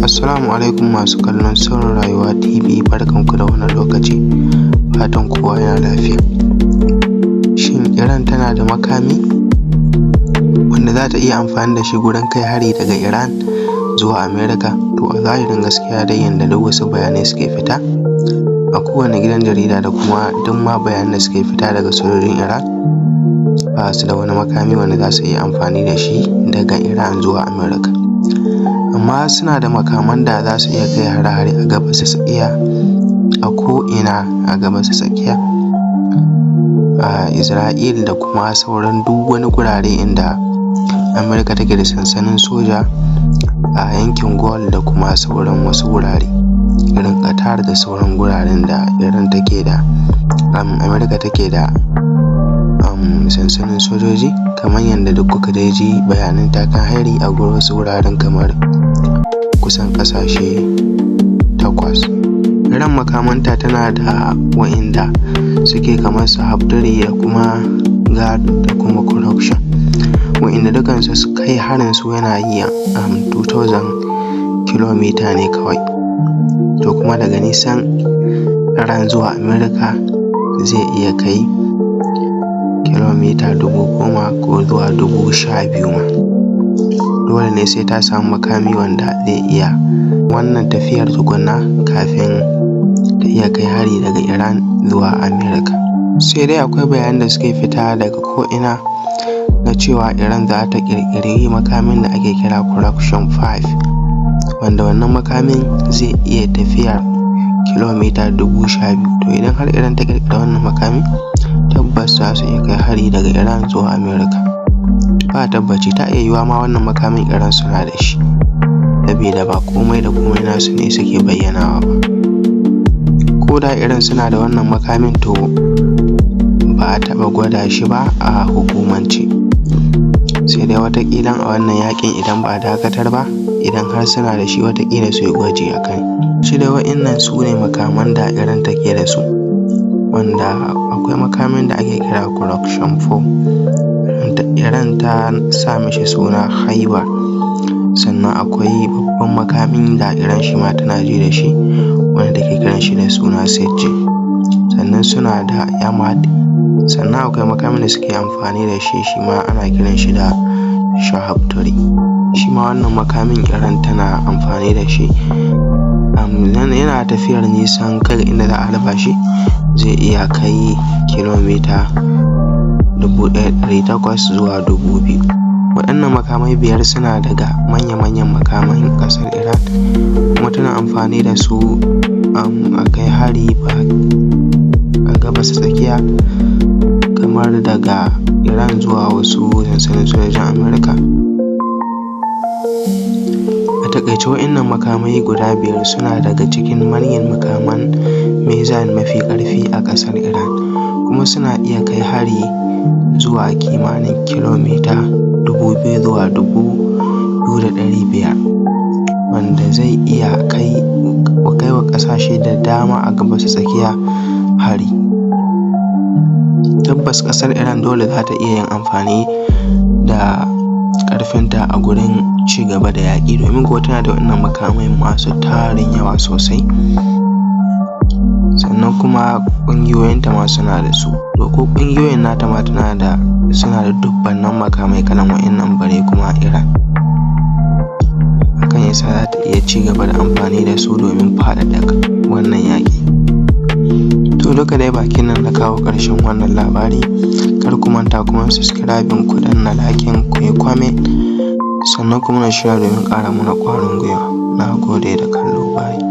Assalamu alaikum masu kallon Sirrin Rayuwa TV, barkanku da wannan lokaci, fatan kowa yana lafiya. Shin Iran tana da makami wanda za ta iya amfani da shi gurin kai hari daga Iran zuwa America? To, a zahirin gaskiya dai, yanda duk wasu bayanai suke fita a kowane gidan jarida da kuma duk ma bayanan da suke fita daga sojojin Iran, ba su da wani makami wanda za su iya amfani da shi daga Iran zuwa America. Amma suna da makaman da za su iya kai hare-hare a Gabas ta Tsakiya, a ko'ina a Gabas ta Tsakiya, a Isra'il da kuma sauran duk wani gurare inda America take da sansanin soja a yankin Gulf da kuma sauran wasu wurare irin Qatar da sauran guraren da Iran take da America take da sansanin sojoji, kamar yadda duk kuka dai ji bayanan ta kai hari a wasu wuraren kamar kusan ƙasashe takwas. Iran makamanta tana da wa'inda suke kamar su Shahab 3 da kuma Ghadr da kuma Corruption, wa'inda dukansu su kai harin su yana yi 2000 kilomita ne kawai. To, kuma daga nisan Iran zuwa America zai iya kai kilomita 10,000 ko zuwa 12,000 ma. Dole ne sai ta samu makami wanda zai iya wannan tafiyar tukunna kafin ta iya kai hari daga Iran zuwa America. Sai dai akwai bayanan da suke fita daga ko'ina na cewa Iran za ta ƙirƙiri makamin da ake kira Corruption 5, wanda wannan makamin zai iya tafiyar kilomita 12,000. To, idan har Iran ta ƙirƙiri wannan makami, tabbas za su iya kai hari daga Iran zuwa America. Ba tabbaci, ta iya yiwuwa ma wannan makamin Iran suna da shi, sabida ba komai da komai nasu ne suke bayyanawa ba. Ko da Iran suna da wannan makamin, to ba a taɓa gwada shi ba a hukumance. Sai dai wataƙila a wannan yaƙin, idan ba a dakatar ba, idan har suna da shi, wataƙila su yi gwaji a kai. Shi dai wa'innan su ne makaman da Iran take da su, wanda akwai makamin da ake kira Corruption 4, Iran ta sa mishi suna Khaibar. Sannan akwai babban makamin da Iran shi ma tana ji da shi, wanda take kiran shi da suna Sejjil. Sannan suna da Emad. Sannan akwai makamin da suke amfani da shi, shi ma ana kiran shi da Shahab 3. Shi ma wannan makamin Iran tana amfani da shi, yana tafiyar nisan kai inda za a harba shi zai iya kai kilomita 1800 zuwa 2000. Waɗannan makamai biyar suna daga manya-manyan makaman ƙasar Iran, kuma tana amfani da su a kai hari a Gabas ta Tsakiya, kamar daga Iran zuwa wasu sansanin sojojin America. A taƙaice, waɗannan makamai guda biyar suna daga cikin manyan makaman missile mafi ƙarfi a ƙasar Iran, kuma suna iya kai hari zuwa kimanin kilomita 2000 zuwa 2500, wanda zai iya kai wa ƙasashe da dama a Gabas ta Tsakiya hari. Tabbas ƙasar Iran dole za ta iya yin amfani da ƙarfinta a gurin cigaba da yaƙi, domin kuwa tana da waɗannan makamai masu tarin yawa sosai. Sannan kuma ƙungiyoyinta ma suna da su. To, ko ƙungiyoyin nata ma tana da suna da dubunnan makamai kalan waɗannan, bare kuma Iran. Hakan yasa za ta iya cigaba da amfani da su domin faɗaɗa wannan yaƙi. To, duka dai bakin nan na kawo ƙarshen wannan labari. Kar ku manta ku mana subscribing, ku danna liking, ku yi comment, sannan ku mana share domin ƙara mana ƙwarin gwiwa. Na gode da kallo, bye.